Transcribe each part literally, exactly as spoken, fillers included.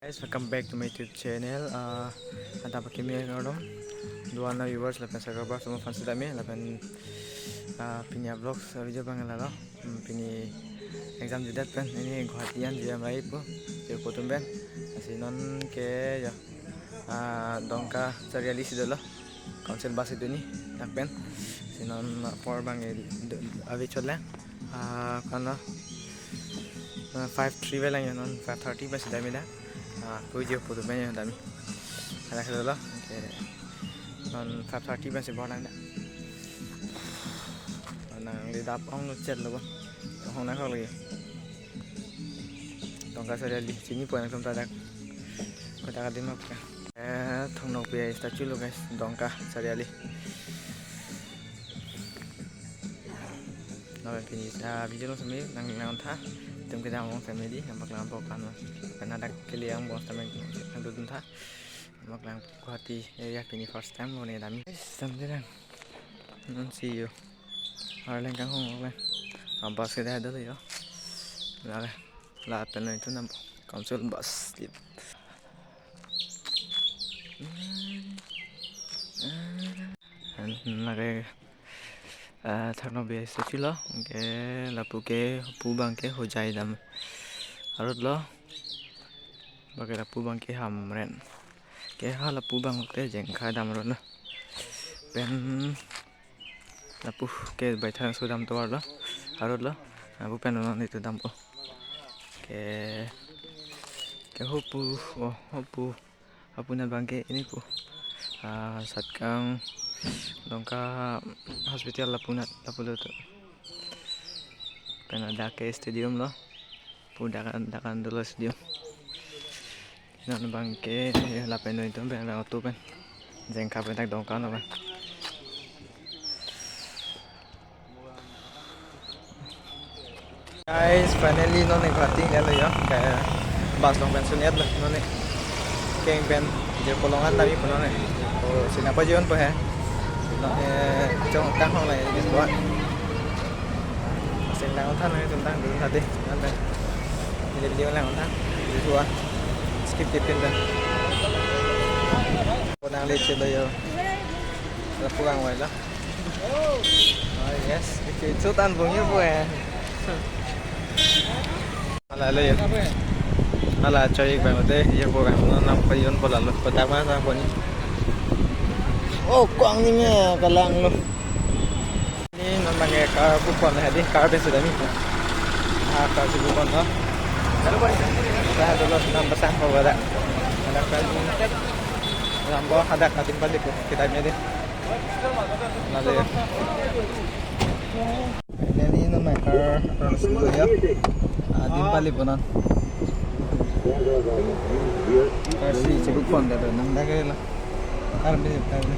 Guys, welcome back to my YouTube channel. Uh, adap akimi kardom. Dua na viewers lapen subscribers semua fans kami lapen, uh, pini vlogs, uh, video abang lalo. Hmm, pini exam judet pen, pini Guwahati an J M I pu, jirpo atum pen. Lasi non ke ya, ah, Dongka Chariali si dolo, council bus itu ni, dak pen. Lasi non apor abang e do-, ave chot lang. Ah, ko-an lo, ah, five three pen lang ya, non five thirty pen si damji dak. Ah, pu jirpo atum pen ya damji. Ada ke dolo. Okay. Non five thirty pen si bor lang dak. Nangli dap ong lo chet lo bo. Ong nangkok lagi. Dongka Chariali. Chinipo nangtum ta dak. Kodak adim apa? Eh, Thong Nokbe statue lo guys. Dongka Chariali. Lapen pini, ah, video along semi nangli nangtha. Itum kedam abang family, nangpaklang po kan. Karena dak kali yang bos tamen nangdun tha. Nangpaklang Guwahati area pini first time lo ne damji. Guys, sampai lang. Non see you. Arleng kanghon lo. Abas kita ada tuh yo. Lah, lapen itu nampak council bus. Lake, ah, Thong Nokbe statue lo. Ke lapu ke pu abang ke Hojai dam arut lo. Bake lapu abang ke Hamren. Ke ha lapu abang ke Jengkha dam arut lo. Pen lapu ke Baithalangso dam tovar lo, arut lo. Lapu pen non itu dampo. Ke, ke hopu, oh, hopu. Hapunat abang ke ini pu. Ah, Satkang Dongka Hospital lapunat, lapu lo tu. Pen dak ke stadium lo. Pu dak an, dak an dolo stadium. Non abang ke, ya, lapen noi tum pen, auto pen. Jengkha pen dak Dongka lo pen. Guys, finally non ne Guwahati lo ya. Ke bus along pen sun-et lo non ne. Keng pen jirpo along an damji pu non ne. Oh, sina pa jion po he. Non ne chong kanghon lo ya, bis buat. Sing lang than ne tum tang dun tha de. Nan pen. Jadi dia lang than. Di dua. Skip tipin pen. Ko nanglechet lo ya. Lapu abang wai lo. Oh, yes. Oke, itu tan bungnya po ya. Ala lo ya. Ala choi abang lo de, ya po abang lo nangpajon po lalo. Kodak ma sang po ni. Oh, ko-an ni me kalang lo. Ini non abang ke car book pon hadi, car pen si damji. Ah, car si book pon lo. Dah dolo nangpasang po pada. Ada car book. Lambo hadak adim palipo, kita me de. Lale. Finally, non ne car, car si lo ya. Adim palipo non. Car si chibuk pon de, nang dak ke la. Car bi, car bi.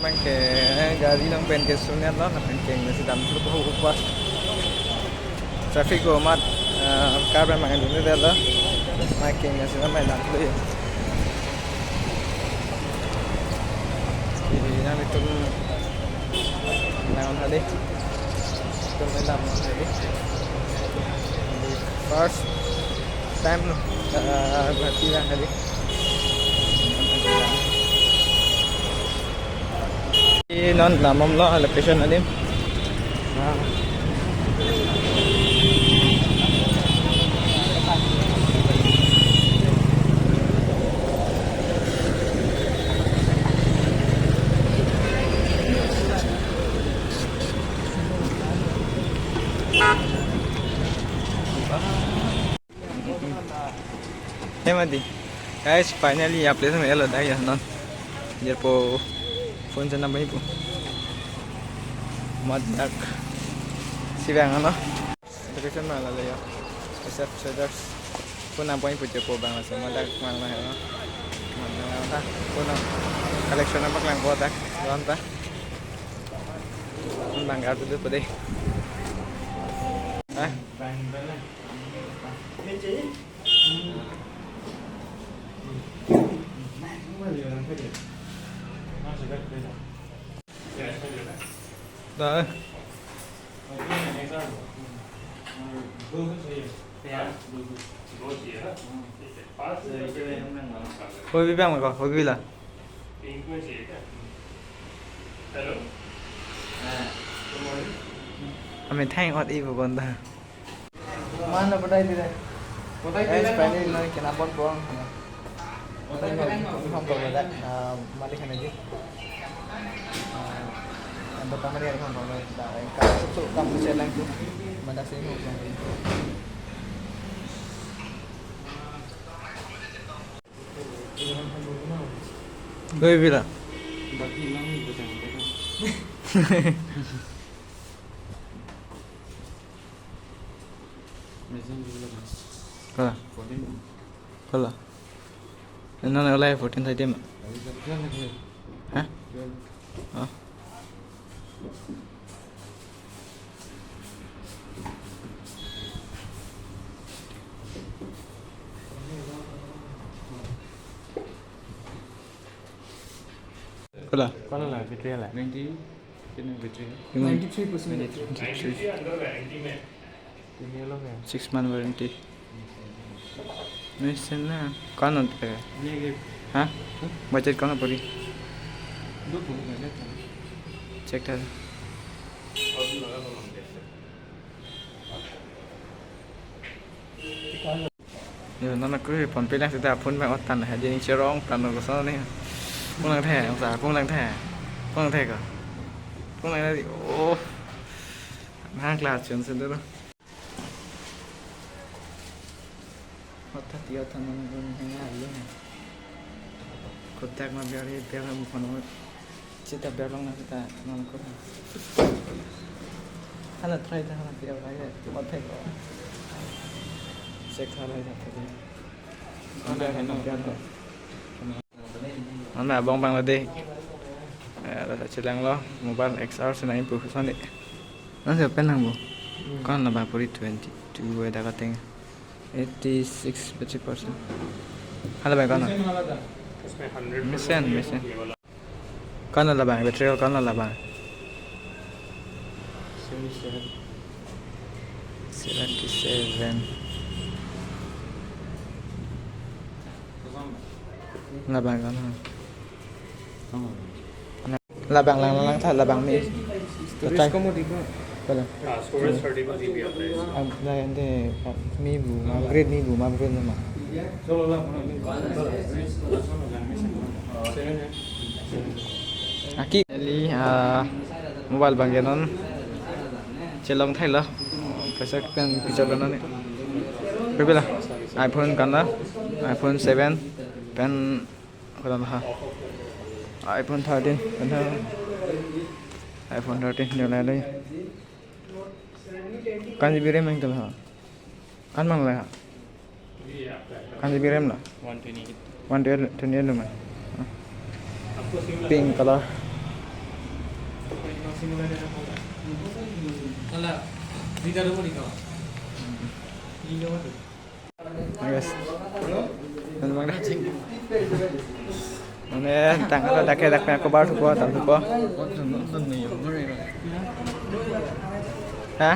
Abang ke gari along pen ke sun-et lo, lapen keng si dam thur po upas. Traffic ko mat, Ah, car pen main dun-e detlo. Main keng ya sila main dam dulu ya. Jadi nanglitum lang hadi. Tum main dam hadi. Jadi first time, ah, Guwahati lang hadi. Non lamomlo location adim. Ah. He mati. Guys, finally ya place melo dak ya non. Jirpo phone chena bai po. Mat dak. Si bang ano. Location ma lalo ya. Asap Traders. Phone ang point puche po bang laso mat dak mang na ya. Mang na ta. Phone collection ang paklang po dak. Ron ta. Phone bang gar tu po deh. Hah? Da. Hoi bi bang ko, hoi bi la. Hello. Amen thang ot ibu konda. Mana patai tidak? Patai tidak. Finally, noi kena pon pon. Confirm ko dak, ah, malik kan aja. Ah, ando kamari confirm ko dak. Kalau susu kamu saya langku. Mana sih mau? Hoi bi la. Kala. Kala. Eno na ulai fourteen thirty ma. Hah? Oh. Kala. Kala la, battery la. Ninety, kini battery. Ninety-three percent battery. Ninety-three. Six month warranty. Mesen na. Kanon pe? Ha? Budget kanon pori? Check tha. Yo, non aku phone pe lang seta phone bang otan ha, jadi cherong tan ko so ni. Kung lang the, sa kung lang the. Kung lang the ko. Kung lang the. Oh. Nang class chun sen do. Hotha ti hotha non ko ni ha lo. Kotak ma biar biar mo phone. Seta biar long na seta non ko. Hala try ta hala biar lagi. Mo thek ko. Check hala ta thek. Mana hai no biar ko. Mana abang bang lade. Eh, rasa chelang lo mobile X R sena improve sani. Nang siapa nang bu? Kan la bang puri twenty two ada kateng. Eighty six percent. Hala bang kan? Mesen, mesen. Kan la bang, battery kan la bang. Seventy seven. Seventy seven. La bang kan? Labang lang lang tha labang me. Storage kamu di ba? Pala. Ah, storage thirty-two G B apa ya? Ang lain de me bu, ma upgrade me bu, ma upgrade ma. Aki. Eli, ah, mobile bang non. Chelong thailo. Paisa pen picture lo non. Bebela. iPhone kan la. iPhone seven pen Kodan ha? iPhone thirteen, kan ha? iPhone thirteen, dia lai lai. Kan G B RAM yang tu ha? Kan mang lai ha? Kan G B RAM la? One twenty-eight. One twenty-eight lo man. Pink color. Color. Bida dulu di kau. Guys. Nonbang dak. Mane tanglo, dak ke dak pen ako bar thupo, dam thupo. Ha?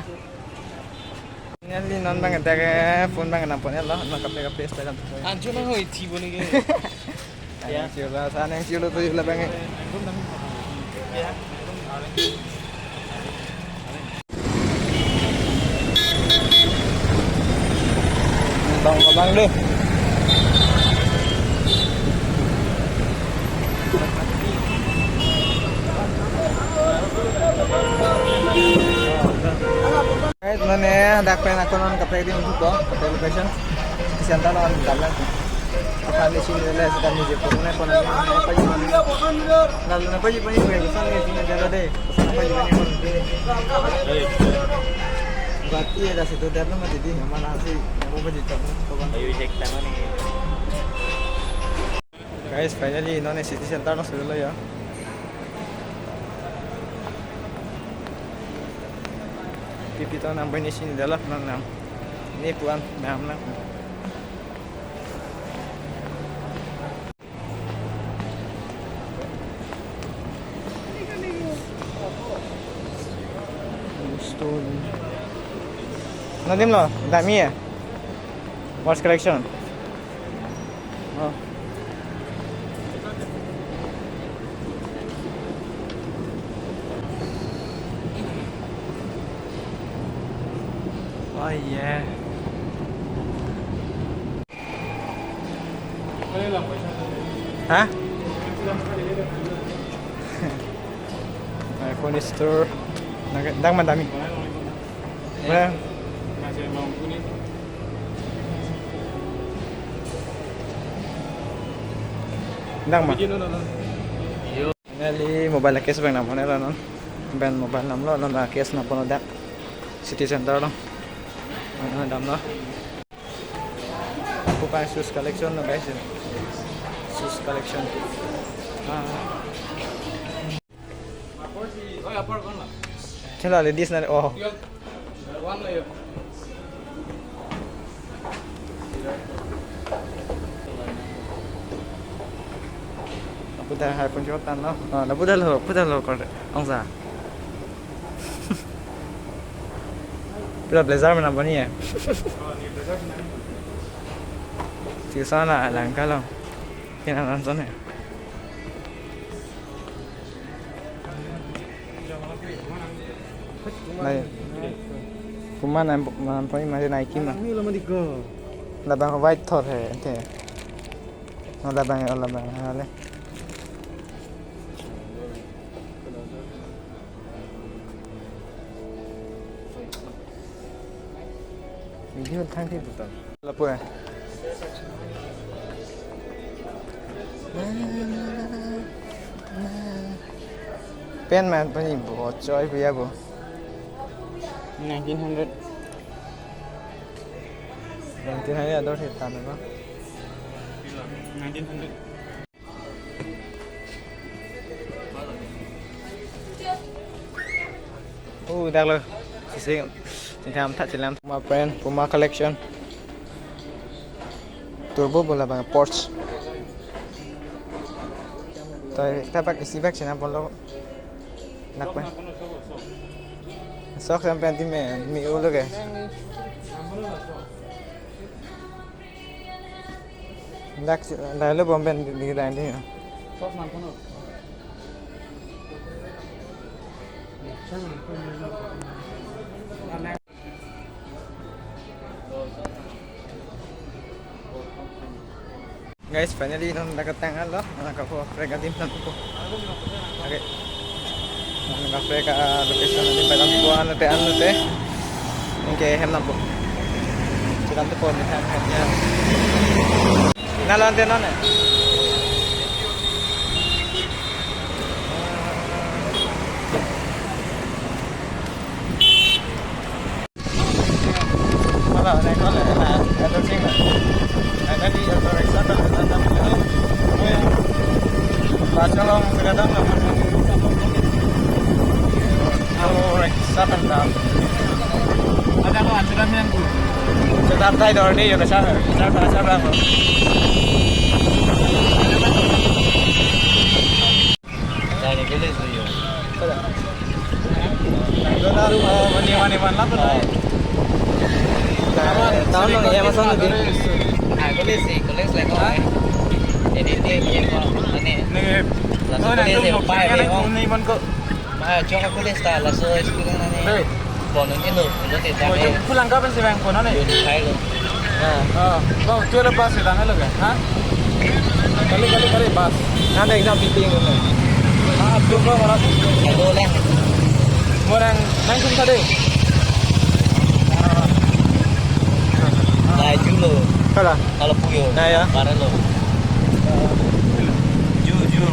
Finally nonbang dak ke phone bang nampon lo, non kaprek kaprek style dam thupo. Anjo na hoi thi boni ke. Ya. Aning silo, sa aning silo to labang. Bang, bang deh. Guys, mane dak pen ako non kaprek adim thupo, kaprek location. City center lo, non damlang. Apa ni sini le, sedang ni je pun ne pon ni apa ji. Lalu napa ji pani gue, pesan ni sini dia deh. Pesan apa ji pani pon ni. Berarti ada situ dia belum mati di mana sih? Apa ji kamu? Ayo, cek tangan ni. Guys, finally, non city center lo sudah lo ya. Pipi to nang bini sini dalam nang nang. Ini puan nang nang. Stone. Nadim lo, dami ya? Watch collection. Oh. Oh yeah. Ha? iPhone Store. Nang, nang mandami. Wala. Nang ma. Finally, mobile case bang nampon lo non. Bang mobile namlo, non case nampon dak. City center lo. Ano damlo. Aku pakai shoes collection lo guys. Shoes collection. Ah. Chalo, ladies na, oh. Lapu ta iPhone chot tan lo. Oh, lapu ta lo, lapu ta lo kor ongsa. Pura blazer mana bani ya? Sisana langkalo. Kina langsung ya. Nai. Puma nang, nang poi mari Nike ma. Labang white thot he, ente. No labang, oh, labang, ale. Video thang thip puta. Lapu eh. Pen man pani bo choi puya bo. Nineteen hundred. Nineteen hundred ador thip tan ba. Nineteen hundred. Oh, dak lo. Sisi, sisi ham tha chelam. Puma brand, Puma collection. Turbo bola bang Porsche. Toi, ta bak isi bak chenam pon lo. Nak pa. Sok sampai di me, mi ulo ke. Dak, dak lo bomben di, di, di. Guys, finally non dak ketang lo, non kaprek adim nangpo. Okay. Non kaprek, ah, location adim pen nangpo, ante, ante. Okay, hem nangpo. Chelam thupo ni hem, hem ya. Nalo ante non ya. Wala, na call na, na, na, na, na, na, di, auto rickshaw, na, na, na, na, na, na, cholong, sudah tahu, na, na, auto rickshaw, na, na. Ada lo, ada lo yang tu. Sudah Sampai dor ni, yo, kasar, kasar, kasar, kasar. Tadi boleh sih, yo. Mani, mani, mani, lap, lap. Tahun nang iya masang lagi. Ah, boleh sih, boleh sih, kok. Hah? Jadi, dia, dia, kok, ini. Nih. Langsung boleh sih, pai, kok. Ini, man, kok. Ma, chok aku le sta, laso school na ni. Hey. Bono ni lo, lo te ta. Oh, le. Pulang kapan sih, Bang? Bono ni? Yun kai lo. Ah. Oh, kau tu ada bus ya, tanggal lo kan? Ha? Kali, kali, kali bus. Nanti exam fitting lo. Ah, tu kau mana? Hello, le. Orang langsung tadi. Nah, itu lo. Salah. Kalau puyo. Nah, ya. Barang lo. Ju, ju.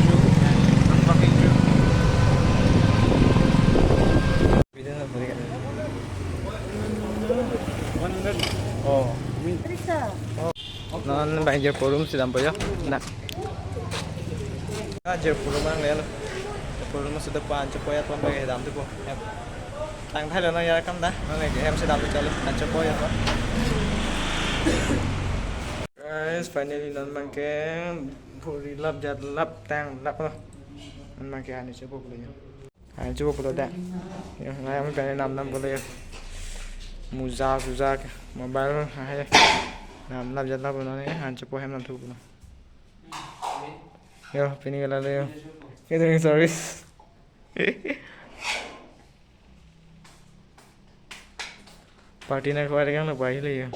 Oh. Non bang je forum si dampo yo. Nah. Ah, je forum ang lelo. Forum si depan cepoya pon bang dam tu po. Tang thai lo nang ya kam da. Nang lagi hem si dam tu chale. Kan cepoya po. Guys, finally non bang ke puri lap jat lap tang lap lo. Non bang ke ani cepo pulo yo. Ani cepo pulo da. Yo, ngai ami pen nam nam pulo yo. Muza suza ke mobile hai. Nam lap jat lap pulo ni, ani cepo hem nam thu pulo. Yo, pini ke lalo yo. Catering service. Party na kawai kang na pai le yo.